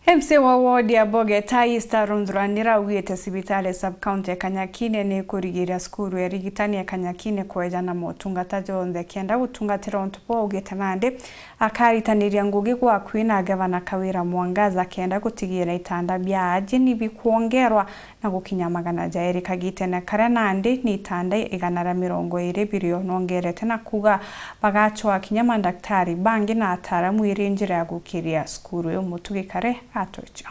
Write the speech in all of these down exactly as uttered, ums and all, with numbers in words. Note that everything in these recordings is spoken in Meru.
M C A wa ward ya Bogeta East Arunthura niraugite cibitari sub-county ya Kanyakine ni ikurigiria cukuru ya irigitani ya Kanyakine kweja na motungata jonthe kenda gutungatira untu buu augite nandi akaritaniria ngugi gwa akui na gavana Kawira Mwangaza kenda gutigira itanda bia ajini bikwongerwa na gukinya magana jairi kagitene karia nandi ni itanda igana ria mirongo iiri birio nongerete na kuuga bagacwaa kinya mandaktari bangi na ataaramu iri njira ya gukiria cukuru iu. Mutugi Kare atwicha.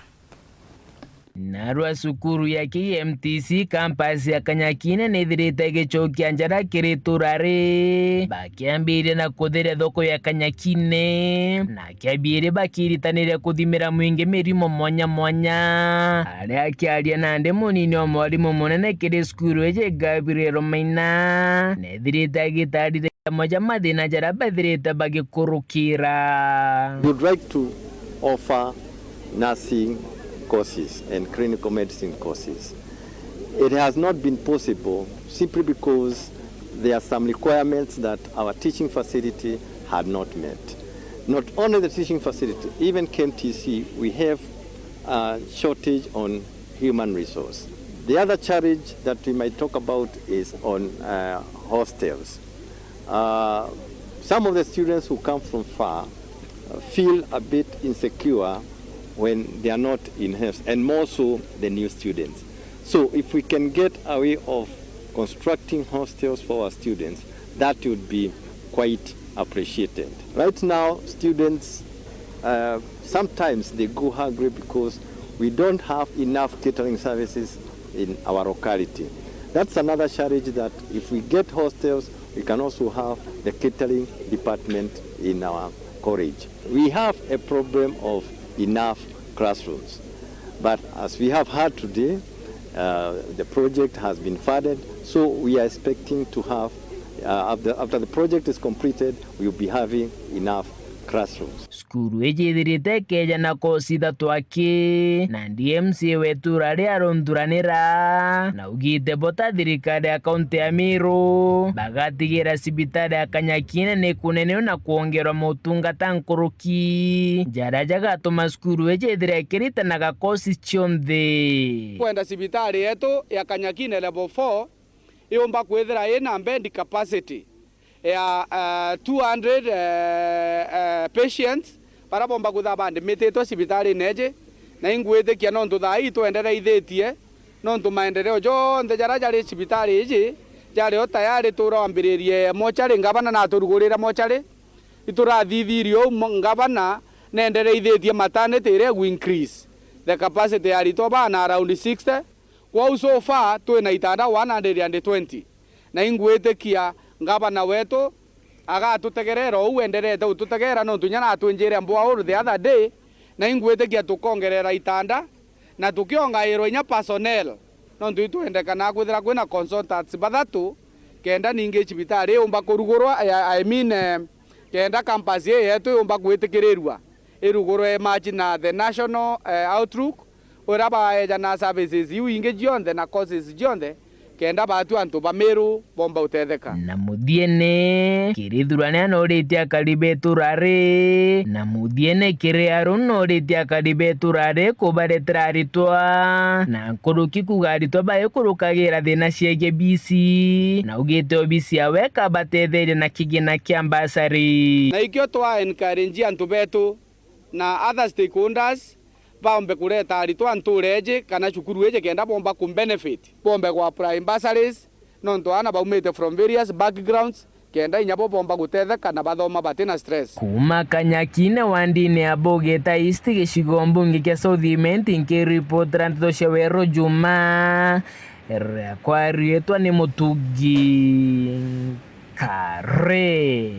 Narua cukuru ya K M T C campus ya Kanyakine nithirite igicokia njara kiri itura ri bakiambiria na kuthiria thoko ya Kanyakine na kia biiri bakiritaniria kuthimira mwingi mirimo mwanya mwanya. Aria akiaria nandi munini o mwarimu munene kiri cukuru iji Gabriel Maina nethirite agitarire jamwe ja mathina jaria bethirite bagikurukira. We would like to offer nursing courses and clinical medicine courses. It has not been possible simply because there are some requirements that our teaching facility had not met. Not only the teaching facility, even K M T C, we have a shortage on human resource. The other challenge that we might talk about is on, uh, hostels. Uh, some of the students who come from far, uh, feel a bit insecure when they are not in host, and more so the new students. So if we can get a way of constructing hostels for our students, that would be quite appreciated. Right now, students, uh, sometimes they go hungry because we don't have enough catering services in our locality. That's another challenge, that if we get hostels, we can also have the catering department in our college. We have a problem of enough classrooms, but as we have heard today, uh, the project has been funded, so we are expecting to have, uh, after, after the project is completed, we will be having enough classrooms. Cukuru iji ithirite ikeeja na kosi ithatu aki, na D M C wetu uraria arunthuranira na augite bo ta thirikari ya kaunti ya Meru bagatigira cibitari ya Kanyakine ni kuneneo na kwongerwa motungata nkuruki, jaria jagatuma cukuru iji ithire ikiritanaga kosi cionthe. Kwenda cibitari yetu ya Kanyakine level four yumba kwithira ina bed capacity ya, eh, two hundred, eh, eh, patients baria bomba kwithirwa bandimititwe cibitarine iji, na ingwitikia nontu thaa ii itwendereithitie, nontu maendeleo jonthe jaria jari cibitari iji jari o tayari. Turambiririe mochari, ngavana naturugurire mochari, iturathithirie uu mo-, ngavana nendereithitie maternity iria igu increase the capacity ya aritwa bana around sixty. Kwou so far twina itanda one hundred and twenty, na ingwitikia ngavana wetu agatutegerera uu enderete gututegera, nontu inya natwinjire mbwauru the other day, na ingwitikia tukongerera itanda na tukiongairwa inya personnel, nontu itwendekana kwithira kwina consultants bathatu, kenda ningi cibitari yumba kurugurwa, I, I mean, eh, kenda campus ii yetu yumba gwitikirirua irugurwe match na the national, eh, outlook, uria baejana services iu ingi cionthe na courses cionthe, kenda baatu antu ba Meru bomba utetheka. Na muthiene, Kirithurania noritie akari betu rari, na muthiene kiri Arun noritie akari betu rari kubaretera aritwa, na nkuruki kuga aritwa baikurukagira thina ciegie bisi, na augite obisi yawe ikabatetheria na kigina kia mbasari. Na ikio twa encourage antu betu na other stakeholders baombe kureta aritwa ntuura iji kana cukuru iji kenda bomba ku benefit, bombe gwa apply bursaries, nontu aana baumite from various backgrounds, kenda inya bo bomba gutetheka na bathoma batina stress. Kuuma Kanyakine wandine ya Bogeta East, gicigo mbunge kia South Imenti, nkiripotera nteto cia Weru Juma, riakwa riitwa ni Mutugi Kare.